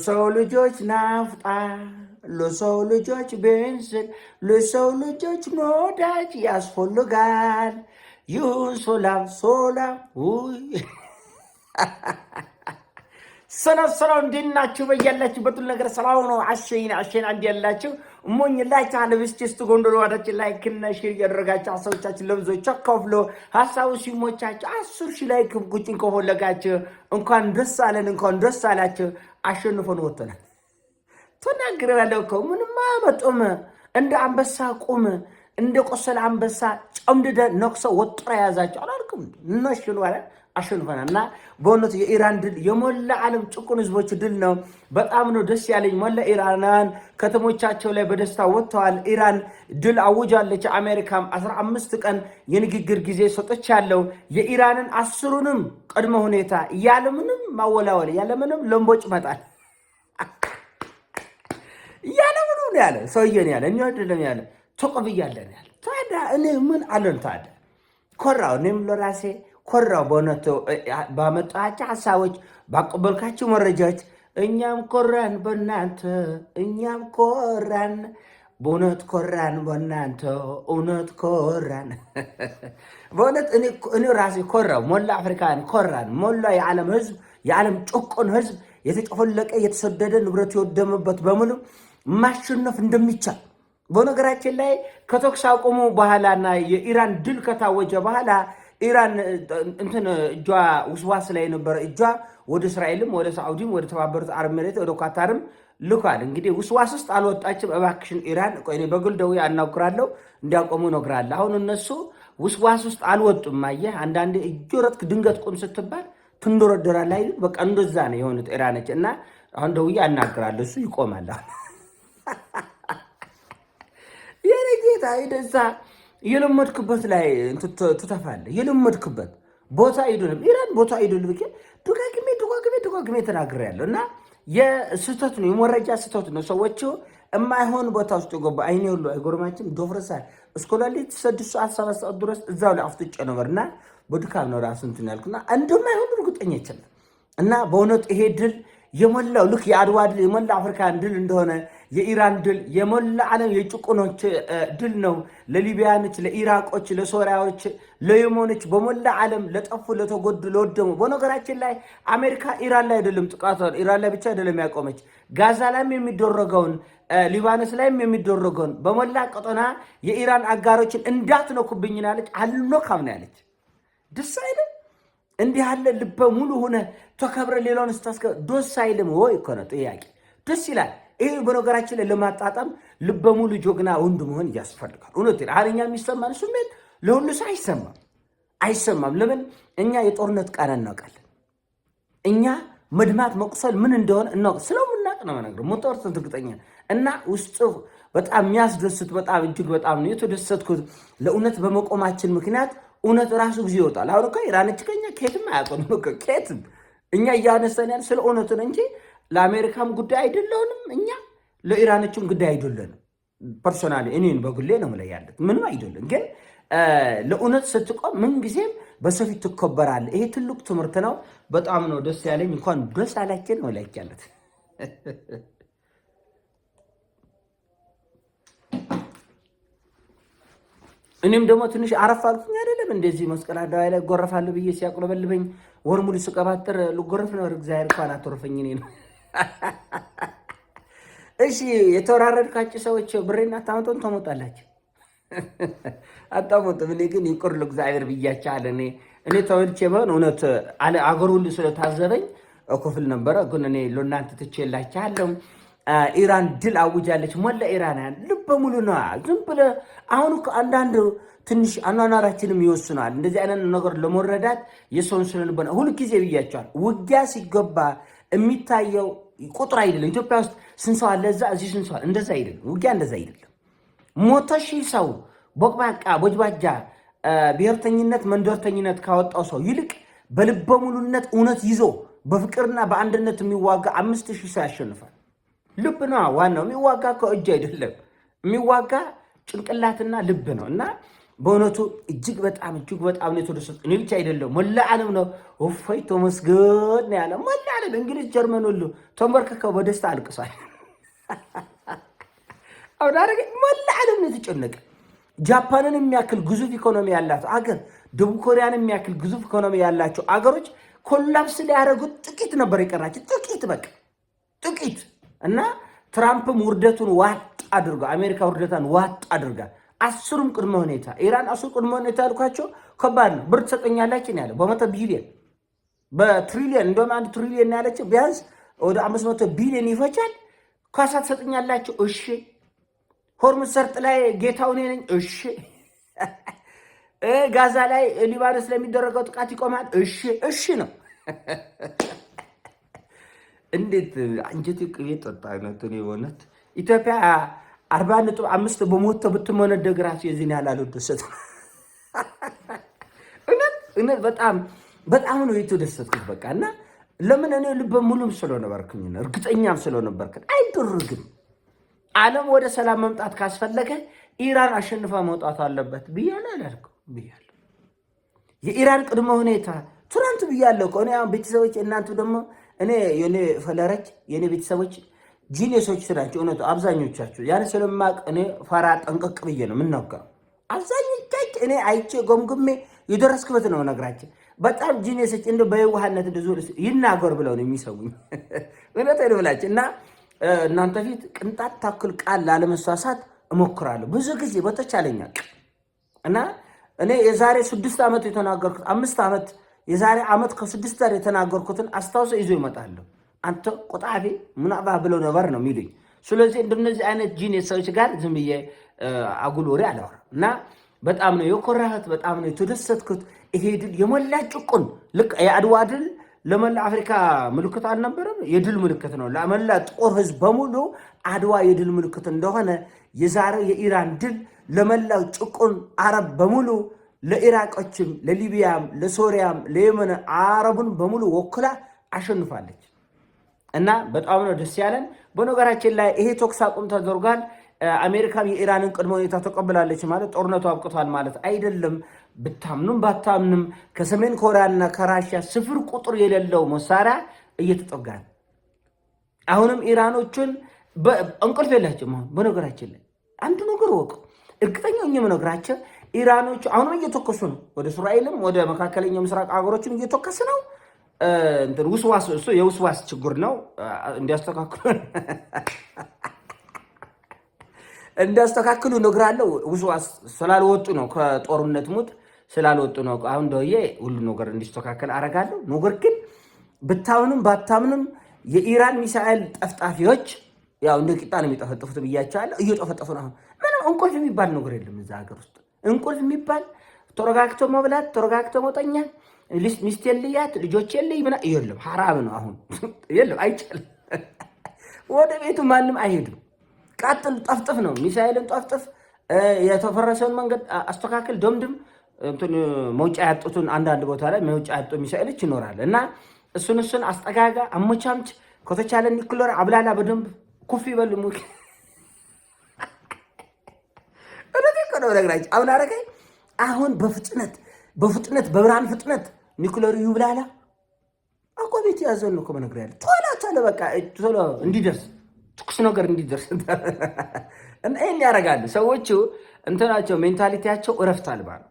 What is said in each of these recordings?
ለሰው ልጆች ናፍጣ፣ ለሰው ልጆች ቤንዚን፣ ለሰው ልጆች ነዳጅ ያስፈልጋል። ይሁን ሶላም ሶላም። ውይ ሰላም ሰላም፣ እንዴት ናችሁ? በያላችሁበት ሁሉ ነገር ሰላም ነው። አሸይን አሸይን አንድ ያላችሁ እሞኝላችኋለሁ። ብስጭስት ጎንደር ዋዳችን like እና share እያደረጋችሁ ሀሳቦቻችን ለብዙዎች አካፍሎ ሀሳቡ ሲሞቻችሁ 10,000 like ጉጭን ከፈለጋችሁ እንኳን ደስ አለን፣ እንኳን ደስ አላችሁ። አሸንፎን ወጥተናል። ተናግሬያለሁ እኮ ምንም አያመጡም። እንደ አንበሳ ቁም፣ እንደ ቆሰለ አንበሳ ጨምድደ ነክሰ ወጥረ የያዛቸው አላልኩም። ነሽኑ አሸንፈናል እና በእውነቱ የኢራን ድል የሞላ ዓለም ጭቁን ህዝቦች ድል ነው። በጣም ነው ደስ ያለኝ። ሞላ ኢራናውያን ከተሞቻቸው ላይ በደስታ ወጥተዋል። ኢራን ድል አውጃለች። አሜሪካም 15 ቀን የንግግር ጊዜ ሰጥቻለሁ። የኢራንን 10ሩንም ቅድመ ሁኔታ ያለምንም ማወላወል ያለምንም ለምቦጭ መጣል ያለምንም ነው ያለ ሰውዬ ነው ያለ እኛ አይደለም ያለ ተቆብያለን ያለ። ታዲያ እኔ ምን አለን ታዲያ ኮራው። እኔም ለራሴ ኮራው። በእውነቱ ባመጣቸው ሀሳቦች ባቀበልካቸው መረጃዎች እኛም ኮራን በእናንተ፣ እኛም ኮራን፣ በእውነት ኮራን በእናንተ፣ እውነት ኮራን። በእውነት እኔ ራሴ ኮራው። ሞላ አፍሪካን ኮራን። ሞላ የዓለም ህዝብ፣ የዓለም ጭቁን ህዝብ የተጨፈለቀ የተሰደደ ንብረት የወደመበት በሙሉ ማሸነፍ እንደሚቻል። በነገራችን ላይ ከተኩስ አቁሙ በኋላና የኢራን ድል ከታወጀ በኋላ ኢራን እንትን እጇ ውስዋስ ላይ የነበረ እጇ ወደ እስራኤልም ወደ ሳዑዲም ወደ ተባበሩት አረብ ኤሚሬት ወደ ኳታርም ልኳል። እንግዲህ ውስዋስ ውስጥ አልወጣችም። እባክሽን ኢራን ቆይ እኔ በግል ደውዬ አናግራለሁ፣ እንዲያቆሙ እነግራለሁ። አሁን እነሱ ውስዋስ ውስጥ አልወጡም። አየህ አንዳንዴ እጆ ረጥክ ድንገት ቁም ስትባል ትንዶረደራለህ አይደል? በቃ እንደዛ ነው የሆኑት ኢራኖች። እና አሁን ደውዬ አናግራለሁ፣ እሱ ይቆማል። የኔ ጌታ ደዛ የለመድክበት ላይ ትተፋለህ። የለመድክበት ቦታ አይደለም ኢራን ቦታ አይደለም ብዬ ደጋግሜ ደጋግሜ ደጋግሜ ተናግሬያለሁ። እና የስህተት ነው፣ የመረጃ ስህተት ነው። ሰዎቹ የማይሆን ቦታ ውስጥ የገቡ አይኔ ሁሉ አይጎርማችም ዶፍረሳል እስከ ሌሊት 6 ሰዓት 7 ሰዓት ድረስ እዛው ላይ አፍጥጬ ነበር እና በድካም ነው ራሱ እንትን ያልኩና እንደማይሆን እርግጠኛ ይችላል። እና በእውነት ይሄ ድል የሞላው ልክ የአድዋ ድል የሞላ አፍሪካን ድል እንደሆነ የኢራን ድል የሞላ ዓለም የጭቁኖች ድል ነው። ለሊቢያኖች፣ ለኢራቆች፣ ለሶሪያዎች፣ ለየመኖች በሞላ ዓለም ለጠፉ፣ ለተጎዱ፣ ለወደሙ። በነገራችን ላይ አሜሪካ ኢራን ላይ አይደለም ጥቃቷን ኢራን ላይ ብቻ አይደለም ያቆመች፣ ጋዛ ላይም የሚደረገውን ሊባኖስ ላይም የሚደረገውን በሞላ ቀጠና የኢራን አጋሮችን እንዳትነኩብኝ ያለች አልነካም ነው ያለች። ደስ አይልም? እንዲህ ያለ ልበ ሙሉ ሆነ ተከብረ ሌላውን ስታስከ ደስ አይልም ወይ እኮ ነው ጥያቄ። ደስ ይላል። ይህ በነገራችን ላይ ለማጣጣም ልበ ሙሉ ጀግና ወንድ መሆን ያስፈልጋል። እውነት አሁን እኛ የሚሰማን ስሜት ለሁሉ ሰው አይሰማም አይሰማም። ለምን እኛ የጦርነት ቃና እናውቃለን። እኛ መድማት መቁሰል ምን እንደሆነ እናውቅ ስለምናውቅ ነው የምነግርህ። ሞተር እርግጠኛ እና ውስጥ በጣም የሚያስደስት በጣም እጅግ በጣም ነው የተደሰትኩት ለእውነት በመቆማችን ምክንያት እውነት ራሱ ጊዜ ይወጣል። አሁን እኮ ኢራኖች ከኛ ከየትም አያውቁም እኮ ከየትም። እኛ እያነሳን ያለ ስለ እውነቱ ነው እንጂ ለአሜሪካም ጉዳይ አይደለንም፣ እኛ ለኢራኖችም ጉዳይ አይደለንም። Personally እኔን በግሌ ነው የምልህ ያለት ምንም አይደለም። ግን ለእውነት ስትቆም ምንጊዜም በሰው ፊት ትከበራለህ። ይሄ ትልቅ ትምህርት ነው። በጣም ነው ደስ ያለኝ። እንኳን ደስ አላችን ነው like ያለት። እኔም ደግሞ ትንሽ አረፍ አልኩኝ። አይደለም እንደዚህ መስቀል አደባባይ ላይ እጎረፋለሁ ብዬ ሲያቁለበልበኝ ወር ሙሉ ስቀባጥር ልጎረፍ ነው። እግዚአብሔር እንኳን አተረፈኝ። እኔ ነው። እሺ የተወራረድካችሁ ሰዎች ብሬን አታመጡም፣ ተሞጣላችሁ አታመጡም። እኔ ግን ይቅር ለእግዚአብሔር ብያቸዋለሁ። እኔ ተወልቼ ቢሆን እውነት አገር ሁሉ ስለታዘበኝ እከፍል ነበረ። ግን እኔ ለእናንተ ትቼላችኋለሁ። ኢራን ድል አውጃለች። ሞላ ኢራናውያን ልበ ሙሉ ነዋ። ዝም ብለህ አሁን እኮ አንዳንድ ትንሽ አኗኗራችንም ይወስነዋል። እንደዚህ አይነት ነገር ለመረዳት የሰውን ስነ ልቦና ሁልጊዜ ብያቸዋል። ውጊያ ሲገባ የሚታየው ቁጥር አይደለም። ኢትዮጵያ ውስጥ ስንት ሰው አለ፣ እዛ እዚህ ስንት ሰው አለ፣ እንደዛ አይደለም። ውጊያ እንደዛ አይደለም። 100,000 ሰው ቦቅባቃ ቦጅባጃ ብሔርተኝነት መንደርተኝነት ካወጣው ሰው ይልቅ በልበ ሙሉነት እውነት ይዞ በፍቅርና በአንድነት የሚዋጋ 5,000 ሰው ያሸንፋል። ልብ ነው ዋናው። የሚዋጋ እኮ እጅ አይደለም፣ የሚዋጋ ጭንቅላትና ልብ ነው። እና በእውነቱ እጅግ በጣም እጅግ በጣም ነው የተደሰትኩት። እኔ ብቻ አይደለም ሞላ ዓለም ነው እፎይ ተመስገን ነው ያለ። ሞላ ዓለም እንግሊዝ፣ ጀርመን ሁሉ ተንበርክከው በደስታ አልቅሷል። አሁን አረገ ሞላ ዓለም ነው የተጨነቀ። ጃፓንን የሚያክል ግዙፍ ኢኮኖሚ ያላት አገር፣ ደቡብ ኮሪያን የሚያክል ግዙፍ ኢኮኖሚ ያላቸው አገሮች collapse ሊያደርጉት ጥቂት ነበር የቀራቸው፣ ጥቂት በቃ ጥቂት። እና ትራምፕም ውርደቱን ዋጥ አድርጎ አሜሪካ ውርደቷን ዋጥ አድርጋ 10ሩም ቅድመ ሁኔታ ኢራን 10 ቅድመ ሁኔታ ያልኳቸው ከባድ ነው። ብር ትሰጠኛላችሁ ነው ያለው በ100 ቢሊዮን በትሪሊየን፣ እንደውም 1 ትሪሊየን ያለችው ቢያንስ ወደ 500 ቢሊዮን ይፈጃል። ካሳ ትሰጠኛላችሁ? እሺ። ሆርሙዝ ሰርጥ ላይ ጌታው እኔ ነኝ። እሺ። ጋዛ ላይ ሊባኖስ ለሚደረገው ጥቃት ይቆማል። እሺ እሺ ነው። እንዴት አንጀቴ ቅቤ ጠጣ። እውነቱን የሆነት ኢትዮጵያ 40.5% ብትመነደግ ራሱ የዚህን ያህል አልወደሰትም። እውነት እውነት በጣም በጣም ነው የተደሰትኩት። በቃ እና ለምን እኔ ልበ ሙሉም ስለነበርኩኝ እርግጠኛም ስለነበርኩኝ አይደረግም። ዓለም ወደ ሰላም መምጣት ካስፈለገ ኢራን አሸንፋ መውጣት አለበት ብያለሁ አላልኩም? ብያለሁ። የኢራን ቅድመ ሁኔታ ትናንት ብያለሁ። ከእኔ አሁን ቤተሰቦች እናንተ ደግሞ እኔ የኔ follower ኦች የኔ ቤተሰቦች genius ኦች ናቸው። እውነቱ አብዛኞቻችሁ ያን ስለማቅ እኔ ፈራ ጠንቀቅ ብዬ ነው የምናገረው። አብዛኞቻችሁ እኔ አይቼ ገምግሜ የደረስክበት ነው ነግራቸው። በጣም genius ኦች እንደ በየዋህነት እንደዚ ይናገሩ ብለው ነው የሚሰሙኝ። እውነት ብላችሁ እና እናንተ ፊት ቅንጣት ታክል ቃል ላለመሳሳት እሞክራለሁ ብዙ ጊዜ በተቻለኝ እና እኔ የዛሬ 6 ዓመት የተናገርኩት 5 ዓመት የዛሬ ዓመት ከ6 ወር የተናገርኩትን አስታውሰ ይዞ ይመጣለሁ። አንተ ቆጣፊ ምናባ ብለው ነበር ነው የሚሉኝ። ስለዚህ እንደነዚህ አይነት genius ሰዎች ጋር ዝም ብዬ አጉል ወሬ አላወራም እና በጣም ነው የኮራሁት፣ በጣም ነው የተደሰትኩት። ይሄ ድል የሞላ ጭቁን ልክ የአድዋ ድል ለመላ አፍሪካ ምልክት አልነበረም? የድል ምልክት ነው። ለመላ ጥቁር ሕዝብ በሙሉ አድዋ የድል ምልክት እንደሆነ የዛሬው የኢራን ድል ለመላው ጭቁን አረብ በሙሉ ለኢራቆችም፣ ለሊቢያም፣ ለሶሪያም፣ ለየመን አረቡን በሙሉ ወክላ አሸንፋለች እና በጣም ነው ደስ ያለን። በነገራችን ላይ ይሄ ተኩስ አቁም ተደርጓል። አሜሪካም የኢራንን ቅድመ ሁኔታ ተቀብላለች ማለት ጦርነቱ አብቅቷል ማለት አይደለም። ብታምኑም ባታምኑም ከሰሜን ኮሪያና ከራሽያ ስፍር ቁጥር የሌለው መሳሪያ እየተጠጋ ነው። አሁንም ኢራኖቹን እንቅልፍ የላቸውም። አሁን በነገራችን ላይ አንድ ነገር ወቅ እርግጠኛ ሆኜ የምነግራቸው ኢራኖቹ አሁንም እየተኮሱ ነው። ወደ እስራኤልም ወደ መካከለኛው ምስራቅ ሀገሮችም እየተኮሱ ነው። ውስዋስ እሱ የውስዋስ ችግር ነው። እንዲያስተካክሉ እነግራለሁ። ውስዋስ ስላልወጡ ነው፣ ከጦርነት mood ስላልወጡ ነው። አሁን ደውዬ ሁሉ ነገር እንዲስተካከል አረጋለሁ። ነገር ግን ብታምንም ባታምንም የኢራን ሚሳኤል ጠፍጣፊዎች ያው እንደ ቂጣ ነው የሚጠፈጥፉት ብያቸዋለሁ። እየጠፈጠፉ ነው። አሁን ምንም እንቁልፍ የሚባል ነገር የለም እዛ ሀገር ውስጥ እንቁልፍ የሚባል ተረጋግቶ መብላት፣ ተረጋግቶ መጠኛ፣ ሚስት የልያት ልጆች የልይ ምና የለም። ሐራም ነው አሁን የለም፣ አይቻልም። ወደ ቤቱ ማንም አይሄድም። ቀጥል፣ ጠፍጥፍ ነው ሚሳኤልን ጠፍጥፍ፣ የተፈረሰውን መንገድ አስተካክል፣ ደምድም። እንትን መውጫ ያጡትን አንዳንድ ቦታ ላይ መውጫ ያጡ ሚሳኤሎች ይኖራል እና እሱን እሱን አስጠጋጋ፣ አመቻምች፣ ከተቻለ ኒውክሌር አብላላ በደንብ ኩፍ ይበል። እውነቴን እኮ ነው የምነግራችሁ። አሁን አረጋይ አሁን በፍጥነት በፍጥነት በብርሃን ፍጥነት ኒውክሌሩ ይብላላ። አቆ ቤት የያዘውን ነው እኮ የምነግርህ ያለ ቶሎ ቶሎ በቃ ቶሎ እንዲደርስ ትኩስ ነገር እንዲደርስ እና ይሄን ያደርጋሉ ሰዎቹ። እንትናቸው mentality ያቸው እረፍት አልባ ነው።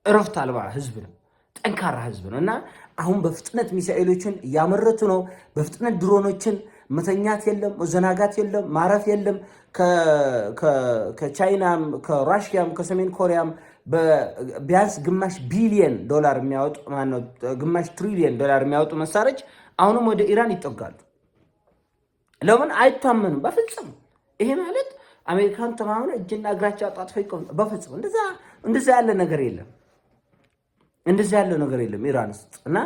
እረፍት አልባ ህዝብ ነው። ጠንካራ ህዝብ ነው እና አሁን በፍጥነት ሚሳኤሎችን እያመረቱ ነው። በፍጥነት ድሮኖችን መተኛት የለም፣ መዘናጋት የለም፣ ማረፍ የለም። ከቻይናም ከራሽያም ከሰሜን ኮሪያም ቢያንስ ግማሽ ቢሊየን ዶላር የሚያወጡ ማነው ግማሽ ትሪሊየን ዶላር የሚያወጡ መሳሪያዎች አሁንም ወደ ኢራን ይጠጋሉ። ለምን አይታመኑም? በፍጹም። ይሄ ማለት አሜሪካን ተማምነው እጅና እግራቸው አጣጥፈው ይቆም በፍጹም እንደዛ ያለ ነገር የለም። እንደዛ ያለ ነገር የለም ኢራን ውስጥ እና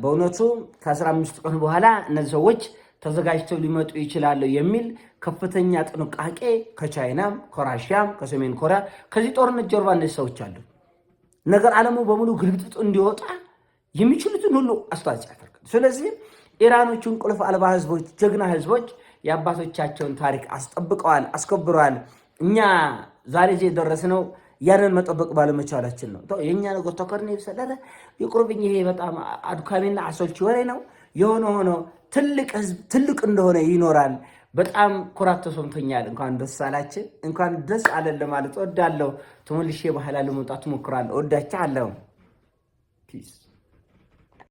በእውነቱ ከ15 ቀን በኋላ እነዚህ ሰዎች ተዘጋጅተው ሊመጡ ይችላሉ የሚል ከፍተኛ ጥንቃቄ ከቻይናም ከራሽያም ከሰሜን ኮሪያ ከዚህ ጦርነት ጀርባ እነዚህ ሰዎች አሉ። ነገር ዓለሙ በሙሉ ግልብጥጥ እንዲወጣ የሚችሉትን ሁሉ አስተዋጽኦ ያደርጋል። ስለዚህ ኢራኖቹ እንቅልፍ አልባ ህዝቦች፣ ጀግና ህዝቦች የአባቶቻቸውን ታሪክ አስጠብቀዋል፣ አስከብረዋል። እኛ ዛሬ እዚህ የደረስነው ያንን መጠበቅ ባለመቻላችን ነው። የእኛ ነገር ተከርነ ይብሰለረ ይቅርብኝ። ይሄ በጣም አድካሚና አሰልቺ ወሬ ነው። የሆነ ሆኖ ትልቅ ህዝብ ትልቅ እንደሆነ ይኖራል። በጣም ኩራት ተሰምቶኛል። እንኳን ደስ አላችን፣ እንኳን ደስ አለን ለማለት እወዳለሁ። ተመልሼ በኋላ ለመምጣት እሞክራለሁ። እወዳችኋለሁ። Peace.